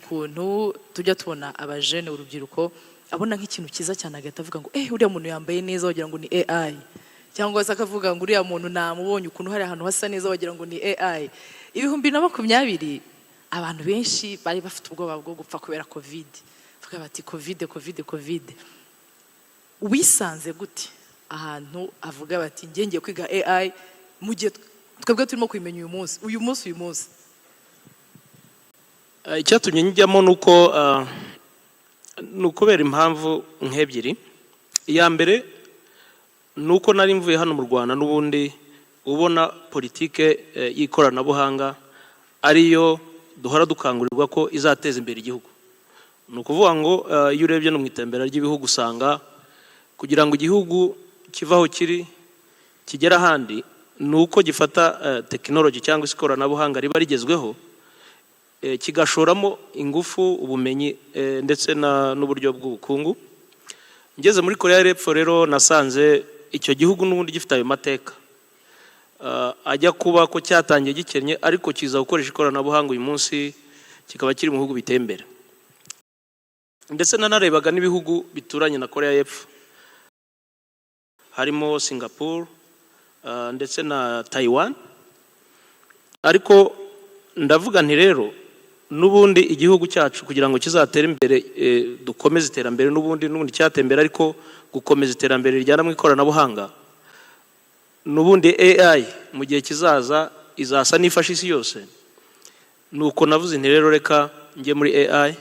Ukuntu tujya tubona abajene, urubyiruko, abona nk'ikintu cyiza cyane agahita avuga ngo "Uriya muntu yambaye neza, wagira ngo ni AI," cyangwa se akavuga ngo "Uriya muntu namubonye ukuntu hari ahantu hasa neza, wagira ngo ni AI." 2020 abantu benshi bari bafite ubwoba bwo gupfa kubera COVID, bavuga bati "COVID, COVID, COVID." Wisanze gute ahantu avuga bati "Njye ngiye kwiga AI," mu gihe twebwe turimo kubimenya uyu munsi, uyu munsi, uyu munsi? Icyatumye njyamo ni uko ni ukubera impamvu nk'ebyiri. Iya mbere ni uko nari mvuye hano mu Rwanda, n'ubundi ubona politike y'ikoranabuhanga ariyo duhora dukangurirwa ko izateza imbere igihugu. Ni ukuvuga ngo iyo urebye no mu iterambere ry'ibihugu, usanga kugira ngo igihugu kive aho kiri kigere ahandi ni uko gifata tekinoloji cyangwa se ikoranabuhanga riba rigezweho, kigashoramo ingufu, ubumenyi, ndetse n'uburyo bw'ubukungu. Ngeze muri Korea y'Epfo rero, nasanze icyo gihugu n'ubundi gifite ayo mateka ajya kuba ko cyatangiye gikennye, ariko kiza gukoresha ikoranabuhanga, uyu munsi kikaba kiri mu bihugu biteye imbere. Ndetse nanarebaga n'ibihugu bituranye na Korea y'Epfo, harimo Singapore ndetse na Taiwan. Ariko ndavuga nti rero n'ubundi igihugu cyacu kugira ngo kizatere imbere, dukomeze iterambere, n'ubundi cyateye imbere, ariko gukomeza iterambere rijyana mu ikoranabuhanga, n'ubundi AI mu gihe kizaza izasa n'ifasha isi yose. Nuko navuze nti rero reka njye muri AI,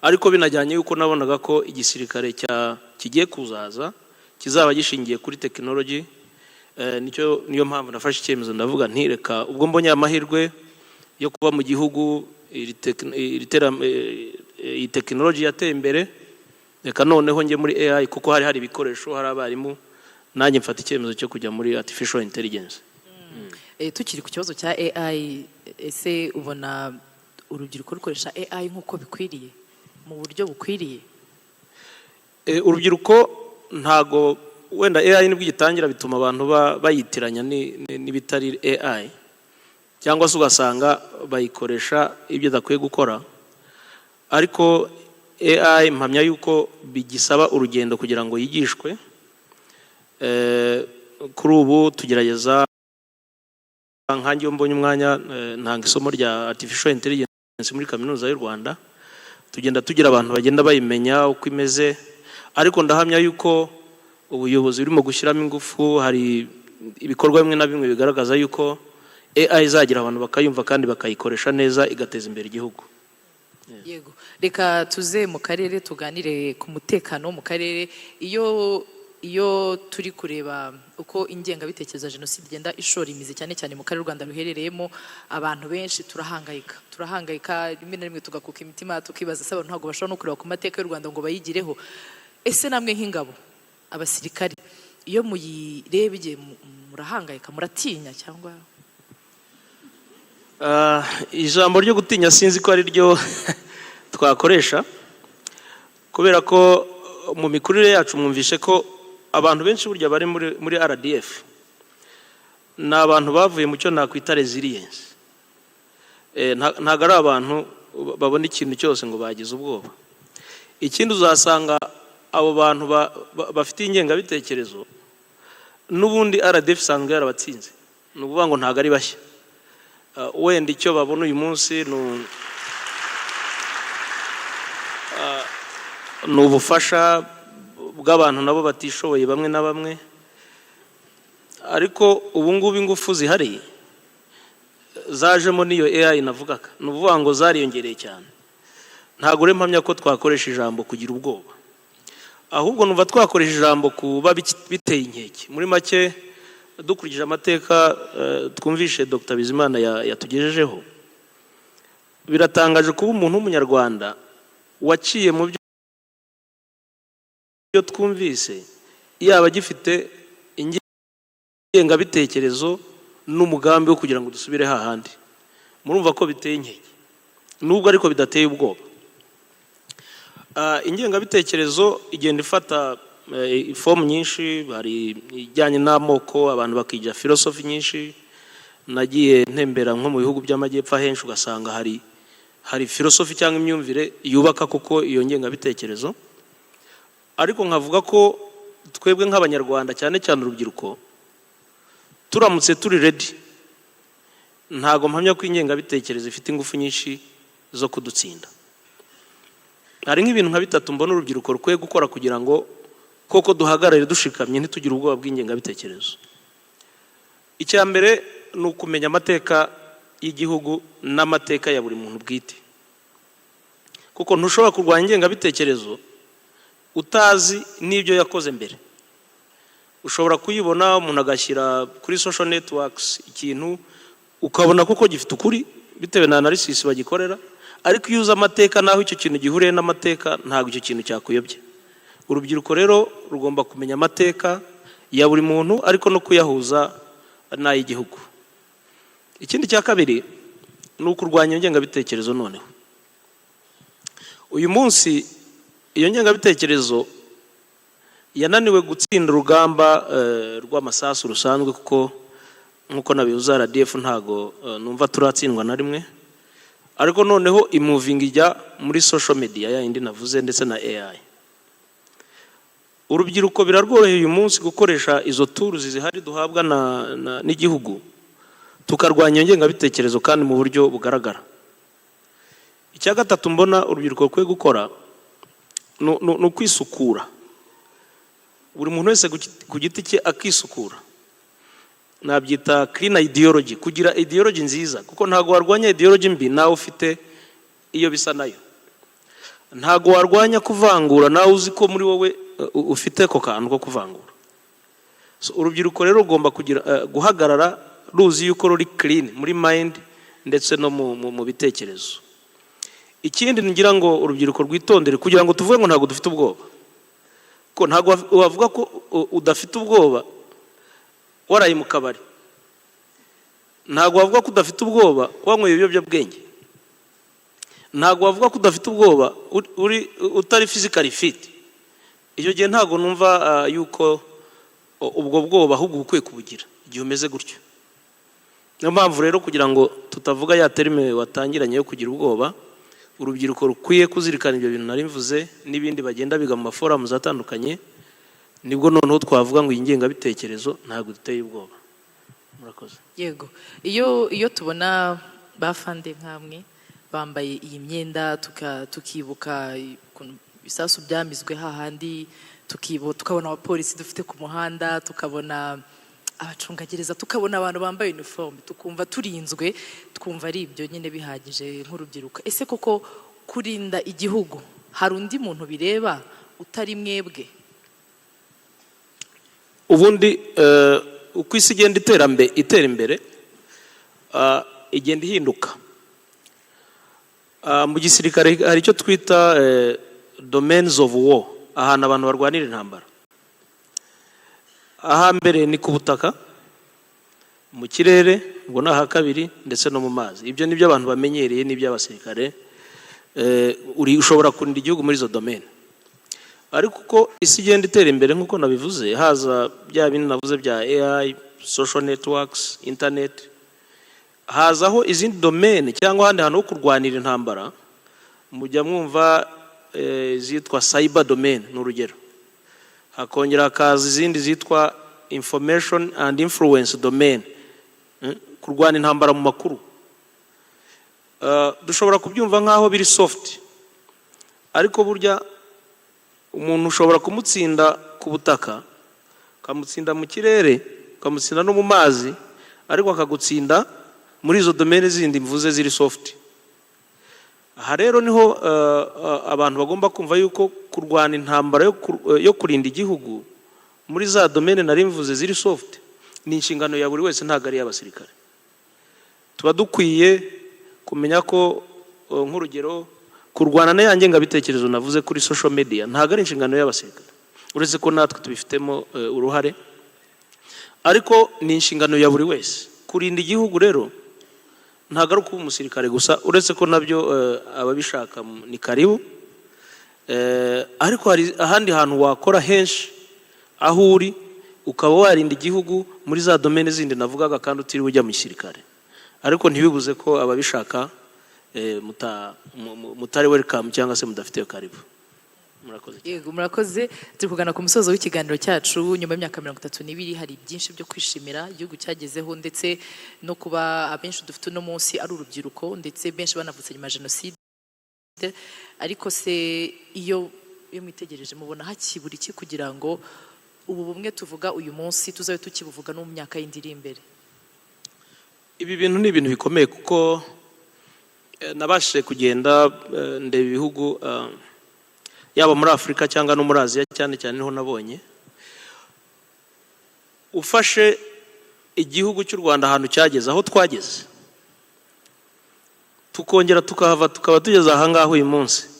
ariko binajyanye yuko nabonaga ko igisirikare cya kigiye kuzaza kizaba gishingiye kuri tekinoloji. Nicyo niyo mpamvu nafashe icyemezo, ndavuga nti reka ubwo mbonye aya mahirwe yo kuba mu gihugu iri tekino- iri tera- eh, iyi tekinoloji yateye imbere, reka noneho njye muri AI, kuko hari ibikoresho, hari abarimu. Nanjye mfata icyemezo cyo kujya muri artificial intelligence. Tukiri ku kibazo cya AI, ese ubona urubyiruko rukoresha AI nk'uko bikwiriye, mu buryo bukwiriye? Urubyiruko ntago wenda AI nibwo igitangira, bituma abantu bayitiranya n'ibitari AI, cyangwa se ugasanga bayikoresha ibyo idakwiye gukora. Ariko AI mpamya yuko bigisaba urugendo kugira ngo yigishwe. Kuri ubu tugerageza, nkanjye iyo mbonye umwanya, ntanga isomo rya artificial intelligence muri Kaminuza y'u Rwanda. Tugenda tugira abantu bagenda bayimenya uko imeze, ariko ndahamya yuko ubuyobozi burimo gushyiramo ingufu. Hari ibikorwa bimwe na bimwe bigaragaza yuko AI izagira abantu bakayumva kandi bakayikoresha neza, igateza imbere igihugu. Yego, reka tuze mu karere, tuganire ku mutekano wo mu karere. Iyo turi kureba uko ingengabitekerezo ya jenoside igenda ishora imizi, cyane cyane mu karere u Rwanda ruherereyemo, abantu benshi turahangayika, turahangayika, rimwe na rimwe tugakuka imitima, tukibaza se abantu ntabwo bashobora no kureba ku mateka y'u Rwanda ngo bayigireho? Ese namwe nk'ingabo, abasirikare, iyo muyirebye murahangayika, muratinya cyangwa? Ijambo ryo gutinya sinzi ko ari ryo twakoresha, kubera ko mu mikurire yacu mwumvishe ko abantu benshi burya bari muri RDF ni abantu bavuye mu cyo nakwita resilience. Ntabwo ari abantu babona ikintu cyose ngo bagize ubwoba. Ikindi, uzasanga abo bantu bafite ingengabitekerezo n'ubundi RDF isanzwe yarabatsinze, ni ukuvuga ngo ntabwo ari bashya. Wenda icyo babona uyu munsi ni ubufasha bw'abantu nabo batishoboye bamwe na bamwe. Ariko ubu ngubu ingufu zihari zajemo n'iyo AI navugaga, ni ukuvuga ngo zariyongereye cyane. Ntabwo rero mpamya ko twakoresha ijambo kugira ubwoba, ahubwo numva twakoresha ijambo kuba biteye inkeke. Muri make, dukurikije amateka twumvishe Dr Bizimana yatugejejeho, biratangaje kuba umuntu w'Umunyarwanda waciye mu byo twumvise yaba agifite ingengabitekerezo n'umugambi wo kugira ngo dusubire hahandi. Murumva ko biteye inkeke, nubwo ariko bidateye ubwoba. Ingengabitekerezo igenda ifata forme nyinshi. Hari ijyanye n'amoko, abantu bakiga filosofi nyinshi. Nagiye ntembera nko mu bihugu by'amajyepfo, ahenshi ugasanga hari Hari filosofi cyangwa imyumvire yubaka koko iyo ngengabitekerezo. Ariko nkavuga ko twebwe nk'Abanyarwanda, cyane cyane urubyiruko, turamutse turi ready, ntago mpamya ko ingengabitekerezo ifite ingufu nyinshi zo kudutsinda. Hari nk'ibintu nka bitatu mbona urubyiruko rukwiye gukora kugira ngo koko duhagarare dushikamye, ntitugire ubwoba bw'ingengabitekerezo. Icya mbere ni ukumenya amateka y'igihugu n'amateka ya buri muntu bwite, kuko ntushobora kurwanya ingengabitekerezo utazi n'ibyo yakoze mbere. Ushobora kuyibona, umuntu agashyira kuri social networks ikintu, ukabona koko gifite ukuri bitewe na analysis bagikorera. Ariko iyo uzi amateka n'aho icyo kintu gihuriye n'amateka, ntabwo icyo kintu cyakuyobya. Urubyiruko rero rugomba kumenya amateka ya buri muntu, ariko no kuyahuza n'ay'igihugu. Ikindi cya kabiri ni ukurwanya ingengabitekerezo. Noneho uyu munsi iyo ngengabitekerezo yananiwe gutsinda urugamba rw'amasasu rusanzwe, kuko nk'uko nabivuze, RDF ntago numva turatsindwa na rimwe. Ariko noneho imovinga ijya muri social media ya yindi navuze, ndetse na AI. Urubyiruko birarworoheye uyu munsi gukoresha izo tools zihari duhabwa n'igihugu, tukarwanya iyo ngengabitekerezo kandi mu buryo bugaragara. Icya gatatu mbona urubyiruko rukwiye gukora ni ukwisukura, buri muntu wese ku giti cye akisukura. Nabyita clean ideology, kugira ideology nziza, kuko ntabwo warwanya ideology mbi nawe ufite iyo bisa nayo. Ntabwo warwanya kuvangura nawe uzi ko muri wowe ufite ako kantu ko kuvangura. So, urubyiruko rero rugomba kugira guhagarara ruzi yuko ruri clean muri mind ndetse no mu bitekerezo. Ikindi ngira ngo urubyiruko rwitondere, kugira ngo tuvuge ngo ntabwo dufite ubwoba, ko ntabwo wavuga ko udafite ubwoba waraye mu kabari, ntabwo wavuga ko udafite ubwoba wanyweye ibiyobyabwenge, ntabwo wavuga ko udafite ubwoba uri utari physically fit. Icyo gihe ntabwo numva yuko ubwo bwoba ahubwo uba ukwiye kubugira igihe umeze gutyo. Niyo mpamvu rero, kugira ngo tutavuga ya terme watangiranye yo kugira ubwoba, urubyiruko rukwiye kuzirikana ibyo bintu nari mvuze n'ibindi bagenda biga mu maforums atandukanye. Nibwo noneho twavuga ngo iyi ngengabitekerezo ntabwo duteye ubwoba. Murakoze. Yego, iyo tubona bafande nk'amwe bambaye iyi myenda, tukibuka ukuntu ibisasu byamizwe hahandi, tukabona abapolisi dufite ku muhanda, tukabona abacungagereza, tukabona abantu bambaye uniforme, tukumva turinzwe, twumva ari ibyo nyine bihagije nk'urubyiruko. Ese koko kurinda igihugu hari undi muntu bireba utari mwebwe? Ubundi uko isi igenda itera imbere, igenda ihinduka. Mu gisirikare hari icyo twita domains of war, ahantu abantu barwanira intambara. Ahambere ni ku butaka, mu kirere, ubwo ni aha kabiri, ndetse no mu mazi. Ibyo ni byo abantu bamenyereye n'iby'abasirikare. Uri ushobora kurinda igihugu muri izo domaine. Ariko uko isi igenda itera imbere, nk'uko nabivuze, haza bya bindi navuze bya AI, social networks, internet, hazaho izindi domaine cyangwa ahandi hantu ho kurwanira intambara. Mujya mwumva zitwa cyber domain, ni urugero. Hakongera hakaza izindi zitwa information and influence domain, kurwana intambara mu makuru. Dushobora kubyumva nk'aho biri soft, ariko burya umuntu ushobora kumutsinda ku butaka, ukamutsinda mu kirere, ukamutsinda no mu mazi, ariko akagutsinda muri izo domaine zindi mvuze ziri soft. Aha rero niho abantu bagomba kumva yuko kurwana intambara yo kurinda igihugu muri za domaine nari mvuze ziri soft ni inshingano ya buri wese, ntabwo ari iy'abasirikare. Tuba dukwiye kumenya ko nk'urugero kurwana na ya ngengabitekerezo navuze kuri social media ntabwo ari inshingano y'abasirikare, uretse ko natwe tubifitemo uruhare, ariko ni inshingano ya buri wese. Kurinda igihugu rero ntabwo ari ukuba umusirikare gusa, uretse ko nabyo ababishaka ni karibu. Ariko hari ahandi hantu wakora henshi aho uri, ukaba warinda igihugu muri za domaine zindi navugaga kandi utiriwe ujya mu gisirikare. Ariko ntibibuze ko ababishaka mutari welcome cyangwa se mudafite karibu. Murakoze cyane. Yego, murakoze. Turi kugana ku musozo w'ikiganiro cyacu. Nyuma y'imyaka 32 hari byinshi byo kwishimira igihugu cyagezeho, ndetse no kuba abenshi dufite uno munsi ari urubyiruko, ndetse benshi banavutse nyuma ya jenoside. Ariko se iyo mwitegereje, mubona hakibura iki kugira ngo ubu bumwe tuvuga uyu munsi tuzabe tukibuvuga no mu myaka yindi iri imbere? Ibi bintu ni ibintu bikomeye, kuko nabashije kugenda ndeba ibihugu, yaba muri Afurika cyangwa no muri Aziya cyane cyane, niho nabonye. Ufashe igihugu cy'u Rwanda, ahantu cyageze, aho twageze, tukongera tukahava, tukaba tugeze ahangaha uyu munsi,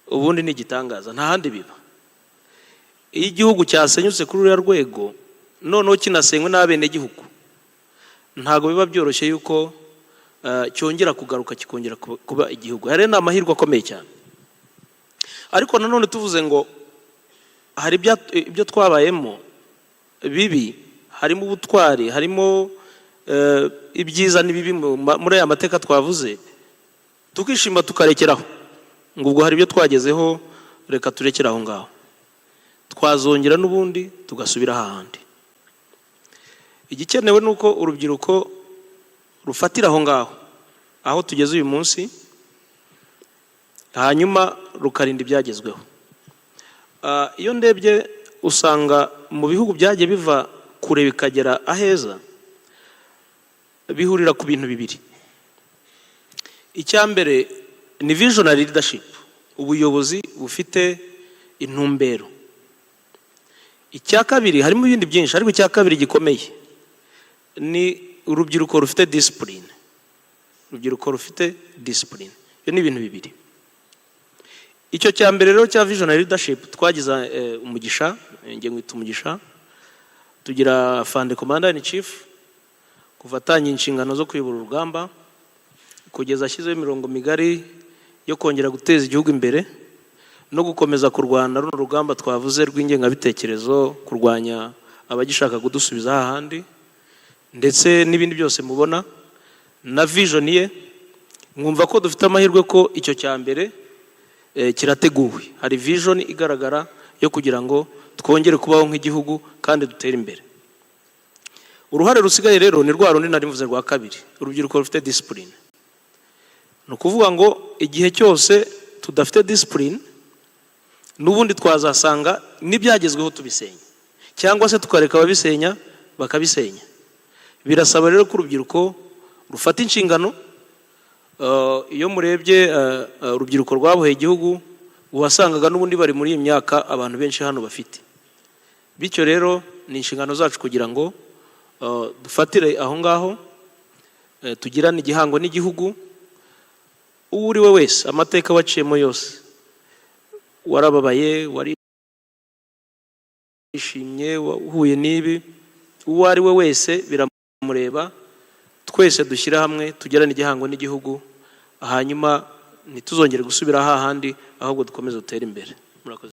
ubundi ni igitangaza, nta handi biba. Iyo igihugu cyasenyutse kuri ruriya rwego, noneho kinasenywe n'abenegihugu, ntabwo biba byoroshye yuko cyongera kugaruka, kikongera kuba igihugu. Aya rero ni amahirwe akomeye cyane. Ariko nanone tuvuze ngo hari ibyo twabayemo bibi, harimo ubutwari, harimo ibyiza n'ibibi muri aya mateka twavuze, tukishima tukarekeraho ngo ubwo hari ibyo twagezeho, reka turekere aho ngaho, twazongera n'ubundi tugasubira hahandi. Igikenewe ni uko urubyiruko rufatira aho ngaho, aho tugeze uyu munsi, hanyuma rukarinda ibyagezweho. Iyo ndebye, usanga mu bihugu byagiye biva kure bikagera aheza, bihurira ku bintu bibiri. Icya mbere ni visionary leadership, ubuyobozi bufite intumbero. Icya kabiri, harimo ibindi byinshi, ariko icya kabiri gikomeye ni urubyiruko rufite discipline. Urubyiruko rufite discipline. Ibyo ni ibintu bibiri. Icyo cya mbere rero cya visionary leadership, twagize umugisha, njye mwita umugisha, tugira afande commander in chief, kuva atangiye inshingano zo kuyobora urugamba kugeza ashyizeho imirongo migari yo kongera guteza igihugu imbere no gukomeza kurwana runo rugamba twavuze rw'ingengabitekerezo, kurwanya abagishaka kudusubiza hahandi, ndetse n'ibindi byose mubona na vision ye, mwumva ko dufite amahirwe ko icyo cya mbere kirateguwe. Hari vision igaragara yo kugira ngo twongere kubaho nk'igihugu kandi dutere imbere. Uruhare rusigaye rero ni rwa rundi nari mvuze rwa kabiri, urubyiruko rufite discipline. Ni ukuvuga ngo igihe cyose tudafite discipline, n'ubundi twazasanga n'ibyagezweho tubisenya, cyangwa se tukareka ababisenya bakabisenya. Birasaba rero ko urubyiruko rufata inshingano. Iyo murebye urubyiruko rwaboheye igihugu, wasangaga n'ubundi bari muri iyi myaka abantu benshi hano bafite. Bityo rero ni inshingano zacu kugira ngo dufatire aho ngaho, tugirane igihango n'igihugu. Uwo uri we wese, amateka waciyemo yose, warababaye, warishimye, wahuye n'ibi, uwo ari we wese biramureba. Twese dushyire hamwe, tugirane igihango n'igihugu, hanyuma ntituzongere gusubira hahandi, ahubwo dukomeze dutere imbere. Murakoze.